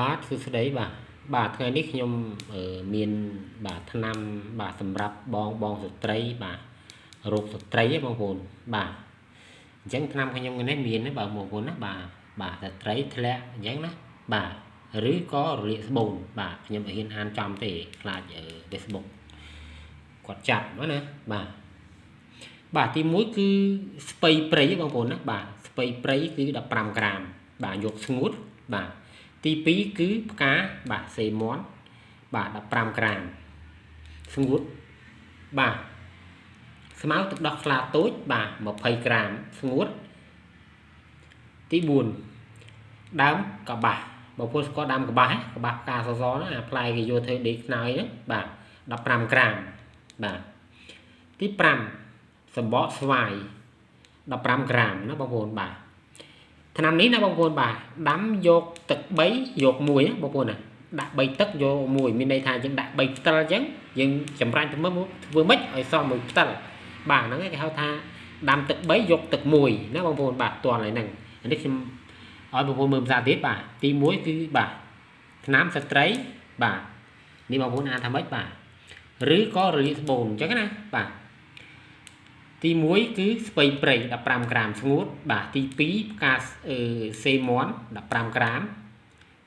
បាទសួស្តីបាទបាទថ្ងៃនេះខ្ញុំមានបាទថ្នាំបាទសម្រាប់បងបងស្ត្រីបាទរោគស្ត្រីហ៎បងប្អូនបាទអញ្ចឹងថ្នាំខ្ញុំនេះមានទេបាទបងប្អូនណាបាទបាទស្ត្រីធ្លាក់អញ្ចឹងណាបាទឬក៏រលាកស្បូនបាទខ្ញុំអត់ហ៊ានអានចំទេខ្លាច Facebook គាត់ចាប់ណាបាទបាទទី1គឺស្ពៃព្រៃបងប្អូនណាបាទស្ពៃព្រៃគឺ15ក្រាមបាទយកស្ងួតបាទទី2គឺផ្កាបាទសេមន់បាទ15ក្រាមស្ងួតបាទស្មៅទឹកដោះខ្លាតូចបាទ20ក្រាមស្ងួតទី4ដើមកបាសបងប្អូនស្គាល់ដើមកបាសកបាសផ្កាសសណាអាផ្លែគេយកធ្វើដេកខ្នើយហ្នឹងបាទ15ក្រាមបាទទី5សម្បកស្វាយ15ក្រាមណាបងប្អូនបាទថ្នាំនេះណាបងប្អូនបាទដាំយកទឹក3យក1ណាបងប្អូនណាដាក់3ទឹកយក1មានន័យថាយើងដាក់3ផ្តិលអញ្ចឹងយើងចម្រាញ់ទៅមើលធ្វើម៉េចឲ្យសមមួយផ្តិលបាទហ្នឹងគេហៅថាដាំទឹក3យកទឹក1ណាបងប្អូនបាទតន់ហើយហ្នឹងនេះខ្ញុំឲ្យបងប្អូនមើលភាសាទៀតបាទទី1គឺបាទថ្នាំស្ត្រីបាទនេះបងប្អូនអានថាម៉េចបាទឬក៏រលាកស្បូនអញ្ចឹងណាបាទទី1គឺស្ពៃព្រៃ15ក្រាមស្ងួតបាទទី2ផ្កាសេមន់15ក្រាម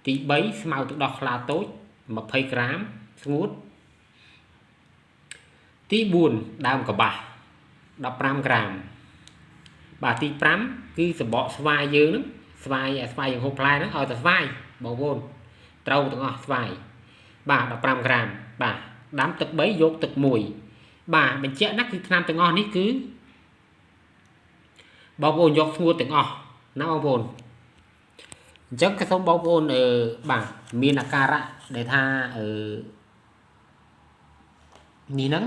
ទី3ស្មៅទឹកដោះខ្លាតូច20ក្រាមស្ងួតទី4ដើមកបាស15ក្រាមបាទទី5គឺសបកស្វាយយើងហ្នឹងស្វាយស្វាយយើងហូបផ្លែហ្នឹងឲ្យតែស្វាយបងប្អូនត្រូវទាំងអស់ស្វាយបាទ15ក្រាមបាទដាំទឹក3យកទឹក1បាទបញ្ជាក់ណាគឺថ្នាំទាំងអស់នេះគឺបងប្អូនយកស្ងួតទាំងអស់ណាបងប្អូនអញ្ចឹងក៏សូមបងប្អូនអឺបាទមានអាការៈដែលថាអឺនេះហ្នឹង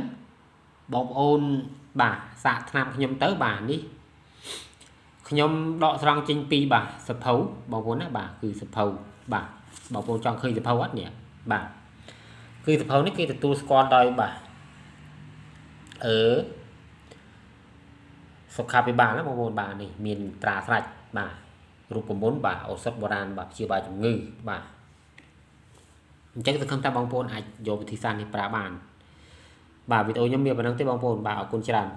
បងប្អូនបាទសាកថ្នាំខ្ញុំទៅបាទនេះខ្ញុំដកស្រង់ចេញពីបាទសភៅបងប្អូនណាបាទគឺសភៅបាទបងប្អូនចង់ឃើញសភៅអត់នេះបាទគឺសភៅនេះគេទទួលស្គាល់ដោយបាទអឺសុខាភិបាលណាបងប្អូនបាទនេះមានត្រាស្រាច់បាទរូបមន្តបាទឱសថបុរាណបាទព្យាបាលជំងឺបាទអញ្ចឹងសង្ឃឹមថាបងប្អូនអាចយកវិធីសាស្ត្រនេះប្រើបានបាទវីដេអូខ្ញុំមានប៉ុណ្្នឹងទេបងប្អូនបាទអរគុណច្រើន។